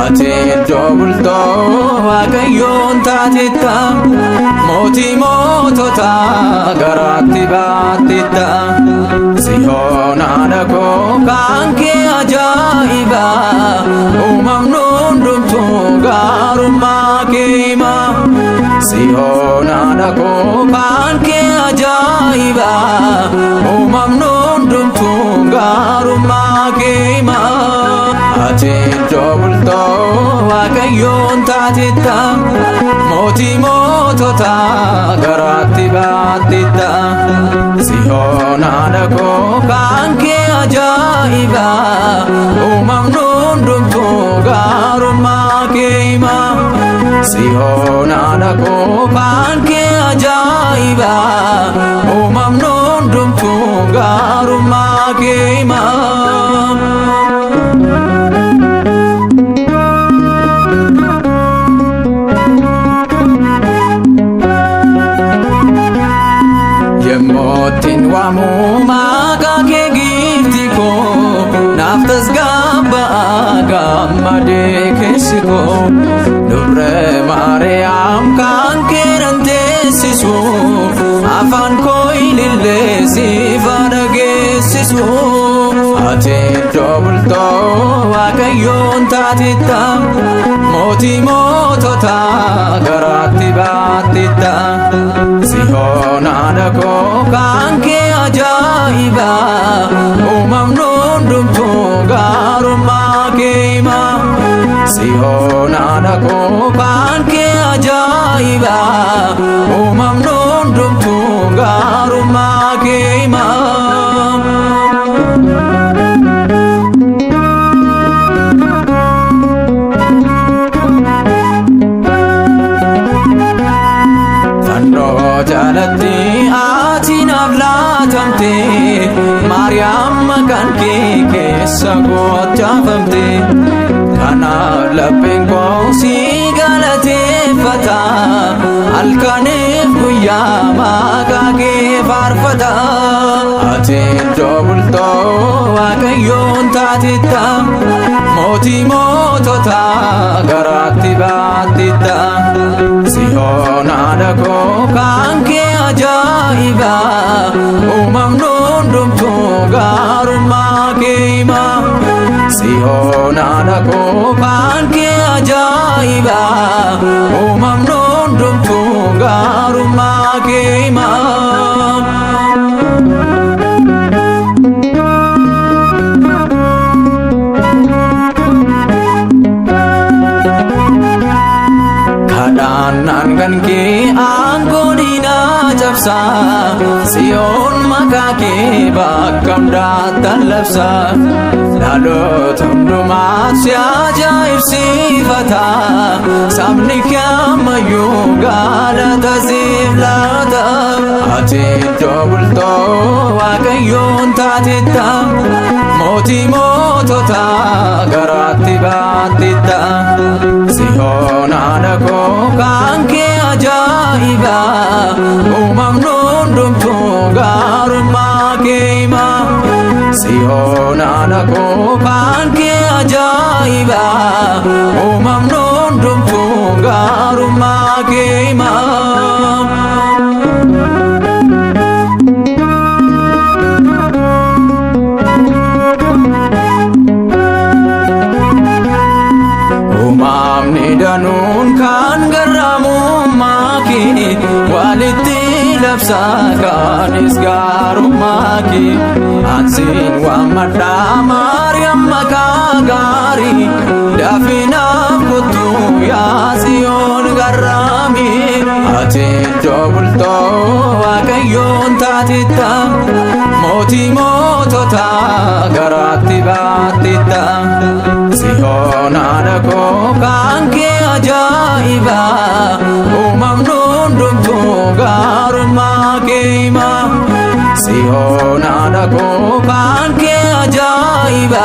Ati iddoo bultoo Waaqayyoon taatetta, mootii moototaa garaatti baattetta. Sihoon haadha koo kan kee ajaa'iba, uumamni hundumtuu gaarummaa kee hima. Sihoon haadha koo kan kee ajaa'iba, uumamni hundumtuu gaarummaa kee hima. Ati iddoo bultoo Waaqayyoon taatetta, mootii moototaa garaatti baattetta. Sihoon haadha koo kan kee ajaa'iba, uumamni hundumtuu gaarummaa kee hima. Sihoon haadha koo kan kee ajaa'iba, uumamni hundumtuu gaarummaa kee hima. Yemmootiin waamu maqaa kee giifti koo, naaf tasgabba'a gammadee keessi koo. Dubre Maariyaam kan kee nan teessisu, afaan koo ilillee siif dhageessisu. Ati iddoo bultoo Waaqayyoon taatetta, mootii moototaa garaatti baattetta. Sihoon haadha koo kan kee ajaa'iba, uumamni hundumtuu gaarummaa kee hima. Sihoon haadha koo kan kee ajaa'iba, uumamni hundumtuu gaarummaa kee hima. Fannoo jalatti ati naaf laatamte, Maariyaam maqaan kee keessa gochaafamte. Kanaaf lapheen koo si galateeffata, halkaniif guyyaa maqaa kee faarfata. Ati iddoo bultoo Waaqayyoon taatetta, mootii moototaa garaatti baattetta. Sihoon haadha koo kan kee ajaa'iba, uumamni hundumtuu gaarummaa kee hima. Sihoon haadha koo kan kee ajaa'iba, uumamni hundumtuu gaarummaa kee hima. Kadhannaan kan kee aangoo diinaa cabsa, Siyoon maqaa kee bakka hundaatti labsa. Dhaloota hundumaatu si ajaa'ibsiifata, sabni kee ammayyuu galata siif laata. Ati iddoo bultoo Waaqayyoon taatetta, mootii moototaa garaatti baattetta. Sihoon haadha koo kan kee ajaa'iba, uumamni hundumtuu gaarummaa kee hima. Sihoon haadha koo kan kee ajaa'iba, uumamni hundumtuu gaarummaa kee hima. Uumamni danuun kan garraamummaa kee walitti labsa, kaanis gaarummaa kee. Ansiin waammadhaa Maariyaam maqaa gaarii, dafinaaf kottuu yaa Siyoon garraamii. Ati iddoo bultoo Waaqayyoon taatetta, mootii moototaa garaatti baattetta. Sihoon haadha koo kan kee ajaa'iba, uumamni hundumtuu gaarummaa kee hima. Sihoon haadha koo kan kee ajaa'iba,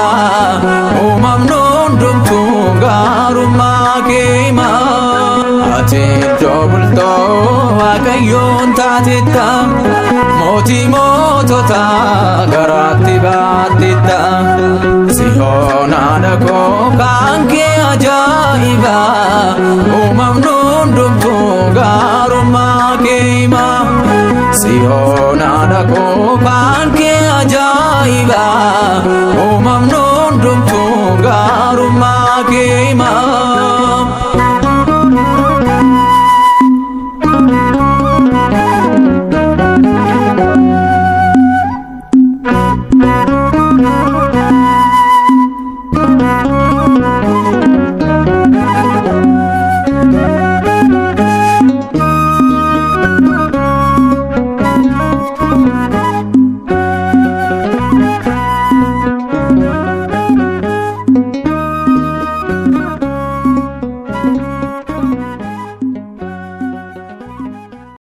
uumamni hundumtuu gaarummaa kee hima. Ati iddoo bultoo Waaqayyoon taatetta, mootii moototaa garaatti baattetta. Sihoon haadha koo kan kee ajaa'iba.